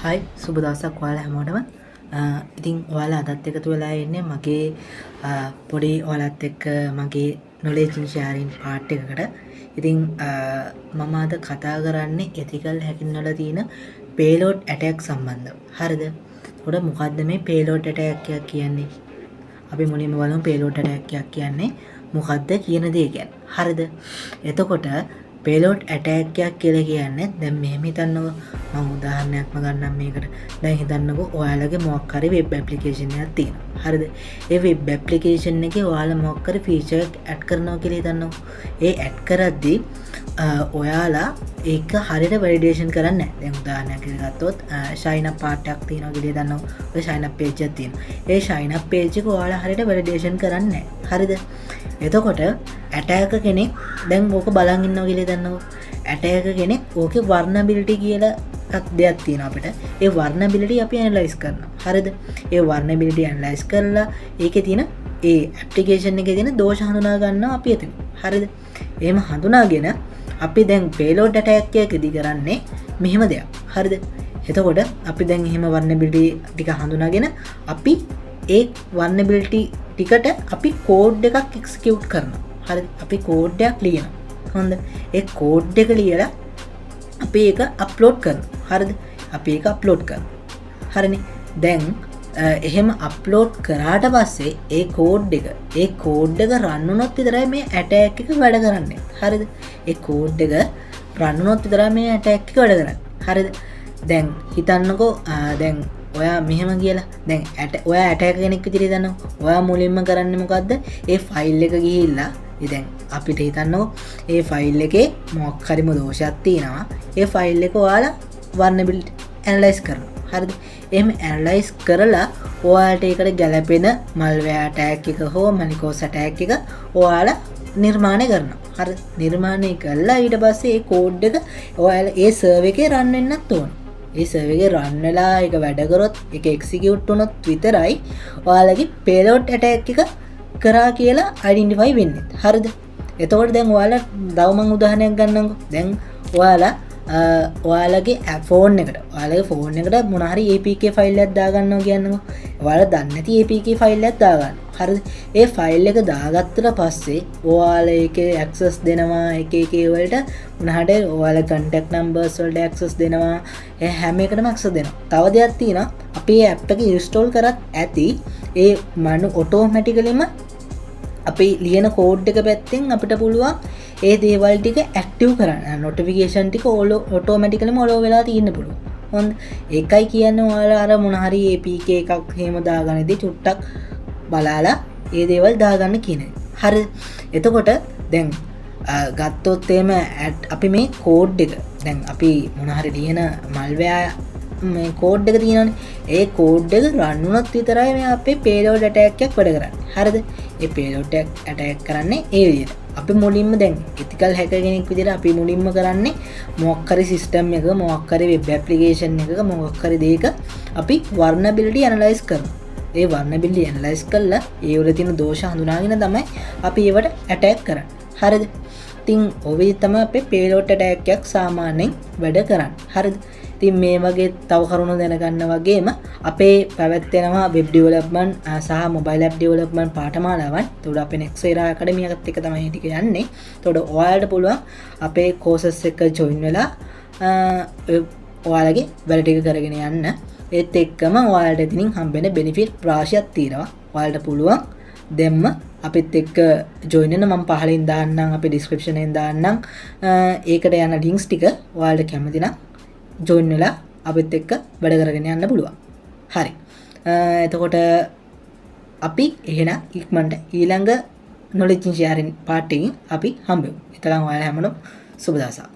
Hi, සුබ දවසක් ඔයාලා හැමෝටම. ඉතින් ඔයාලා අදත් එකතු වෙලා ඉන්නේ මගේ පොඩි ඔයාලත් එක්ක මගේ නොලෙජ් ෂෙයාරින් පාර්ට් එකකට. ඉතින් මම අද කතා කරන්නේ එතිකල් හැකින් වල තියෙන පේලෝඩ් ඇටැක් සම්බන්ධව. හරිද? එතකොට මොකද්ද මේ පේලෝඩ් ඇටැක් එකක් කියන්නේ? අපි මුලින්ම බලමු පේලෝඩ් ඇටැක් එකක් කියන්නේ මොකද්ද කියන දේ ගැන. හරිද? එතකොට පේලෝඩ් ඇටැක් එකක් කියලා කියන්නේ, දැන් මෙහෙම හිතන්නකෝ, මම උදාහරණයක්ම ගන්නම් මේකට. දැන් හිතන්නකෝ ඔයාලගේ මොකක් හරි වෙබ් ඇප්ලිකේෂන් එකක් තියෙනවා. හරිද? ඒ වෙබ් ඇප්ලිකේෂන් එකේ ඔයාලා මොකක් හරි ෆීචර් එකක් ඇඩ් කරනවා කියලා හිතන්නකෝ. ඒ ඇඩ් කරද්දී ඔයාලා ඒක හරියට වැලිඩේෂන් කරන්නේ නැහැ. දැන් උදාහරණයක් විදිහට ගත්තොත් ෂයින් අප් පාර්ට් එකක් තියෙනවා කියලා හිතන්නකෝ. ඔය ෂයින් අප් පේජ් එකක් තියෙනවා. ඒ ෂයින් අප් පේජ් එක ඔයාලා හරියට වැලිඩේෂන් කරන්නේ නැහැ. හරිද? එතකොට ඇටෑකර් කෙනෙක් දැන් ඕක බලන් ඉන්නවා කියලා හිතන්නකෝ. ඇටෑකර් කෙනෙක් ඕකේ වල්නරබිලිටි කියලා එකක් දෙයක් තියෙනවා අපිට. ඒ වල්නරබිලිටි අපි ඇනලයිස් කරනවා. හරිද? ඒ වල්නරබිලිටි ඇනලයිස් කරලා ඒකේ තියෙන ඒ ඇප්ලිකේෂන් එකේ තියෙන දෝෂ හඳුනා ගන්නවා අපි එතන. හරිද? එහෙම හඳුනාගෙන අපි දැන් පේලෝඩ් ඇටැක් එකකදී කරන්නේ මෙහෙම දෙයක්. හරිද? එතකොට අපි දැන් එහෙම වල්නරබිලිටි ටික හඳුනාගෙන අපි ඒ වල්නරබිලිටි ටිකට අපි කෝඩ් එකක් එක්සිකියුට් කරනවා. හරිද? අපි කෝඩ් එකක් ලියනවා. හොඳ. ඒ කෝඩ් එක ලියලා අපි ඒක අප්ලෝඩ් කරනවා. හරිද? අපි ඒක අප්ලෝඩ් කරනවා. හරිනේ. දැන් එහෙම අප්ලෝඩ් කරාට පස්සේ ඒ කෝඩ් එක රන් වුණොත් විතරයි මේ ඇටැක් එක වැඩ කරන්නේ. හරිද? ඒ කෝඩ් එක රන් වුණොත් විතරයි මේ ඇටැක් එක වැඩ කරන්නේ. හරිද? දැන් හිතන්නකෝ, දැන් ඔයා මෙහෙම කියලා, දැන් ඔයා ඇටැක් කෙනෙක් විදිහට හිතන්නකෝ. ඔයා මුලින්ම කරන්නේ මොකද්ද? ඒ ෆයිල් එක ගිහිල්ලා, ඒ දැන් අපිට හිතන්නකෝ ඒ ෆයිල් එකේ මොකක් හරිම දෝෂයක් තියෙනවා. ඒ ෆයිල් එක ඔයාලා වල්නරබිලිටි ඇනලයිස් කරනවා. හරිද? එහෙම ඇනලයිස් කරලා ඔයාලට ඒකට ගැලපෙන මල්වෙයාර් ඇටැක් එක හෝ මැලිෂස් ඇටැක් එක ඔයාලා නිර්මාණය කරනවා. හරි, නිර්මාණය කළා ඊට පස්සේ ඒ කෝඩ් එක ඔයාලා ඒ සර්වර් එකේ රන් වෙන්නත් ඕන. ඒ සර්වර් එකේ රන් වෙලා ඒක වැඩ කරොත්, ඒක එක්සිකියුට් වුණොත් විතරයි ඔයාලගේ පේලෝඩ් ඇටැක් එක කරා කියලා අයිඩෙන්ටිෆයි වෙන්නේ. හරිද? එතකොට දැන් ඔයාලා තව මං උදාහරණයක් ගන්නම්කෝ. දැන් ඔයාලා ඔයාලගේ ෆෝන් එකට, ඔයාලගේ ෆෝන් එකට මොන හරි APK file එකක් දාගන්නවා කියන්නකෝ. ඔයාලා දන්නේ නැති APK file එකක් දාගන්න. හරිද? ඒ ෆයිල් එක දාගත්තට පස්සේ ඔයාලා ඒකේ ඇක්සස් දෙනවා එක එක ඒ වලට, මොන හරි ඔයාලා කන්ටැක්ට් නම්බර්ස් වලට ඇක්සස් දෙනවා. ඒ හැම එකටම ඇක්සස් දෙනවා. තව දෙයක් තියෙනවා, අපි මේ ඇප් එක ඉන්ස්ටෝල් කරත් ඇති ඒ මනු ඔටෝමැටිකලිම අපි ලියන කෝඩ් එක පැත්තෙන් අපිට පුළුවන් ඒ දේවල් ටික ඇක්ටිව් කරන්න. නොටිෆිකේෂන් ටික ඔටෝමැටිකලිම ඔලෝ වෙලා තියෙන්න පුළුවන්. හොඳ, ඒකයි කියන්නේ ඔයාලා අර මොන හරි APK එකක් එහෙම දාගන්නදී චුට්ටක් බලාලා ඒ දේවල් දාගන්න කියන එක. හරි. එතකොට දැන් ගත්තොත් එහෙම අපි මේ කෝඩ් එක, දැන් අපි මොන හරි ලියන මල්වෙයාර් මේ කෝඩ් එක තියෙනවනේ. ඒ කෝඩ් එක රන් වුණොත් විතරයි මේ අපේ පේලෝඩ් ඇටැක් එකක් වැඩ කරන්නේ. හරිද? ඒ පේලෝඩ් ඇටැක් කරන්නේ ඒ විදිහට. අපි මුලින්ම දැන් එතිකල් හැකර් කෙනෙක් විදිහට අපි මුලින්ම කරන්නේ මොකක් හරි සිස්ටම් එකක, මොකක් හරි වෙබ් ඇප්ලිකේෂන් එකක, මොකක් හරි දෙයක අපි වල්නරබිලිටි ඇනලයිස් කරනවා. ඒ වල්නරබිලිටි ඇනලයිස් කරලා ඒ වල තියෙන දෝෂ හඳුනාගෙන තමයි අපි ඒවට ඇටැක් කරන්නේ. හරිද? ඉතින් ඔය විදිහට තමයි අපේ පේලෝඩ් ඇටැක් එකක් සාමාන්‍යයෙන් වැඩ කරන්නේ. හරිද? ඉතින් මේ වගේ තව කරුණු දැනගන්න වගේම අපේ පැවැත්වෙනවා වෙබ් ඩෙවලොප්මන්ට් සහ මොබයිල් ඇප් ඩෙවලොප්මන්ට් පාඨමාලාවන්. එතකොට අපේ Next Era Academy එකත් එක්ක තමයි මේ ටික යන්නේ. එතකොට ඔයාලට පුළුවන් අපේ කෝසස් එක ජොයින් වෙලා ඔයාලගේ වැඩ ටික කරගෙන යන්න. ඒත් එක්කම ඔයාලට ඉතින් හම්බෙන බෙනිෆිට් රාශියක් තියෙනවා. ඔයාලට පුළුවන් දැම්ම අපිත් එක්ක ජොයින් වෙන්න. මම පහලින් දාන්නම්, අපේ ඩිස්ක්‍රිප්ෂන් එකෙන් දාන්නම් ඒකට යන ලින්ක්ස් ටික. ඔයාලට කැමති නම් ජොයින් වෙලා අපිත් එක්ක වැඩ කරගෙන යන්න පුළුවන්. හරි. එතකොට අපි එහෙනම් ඉක්මනට ඊළඟ නොලෙජ් ෂෙයාරින් පාර්ට් එකකින් අපි හම්බෙමු. එතකන් ඔයාලා හැමෝටම සුබ දවසක්.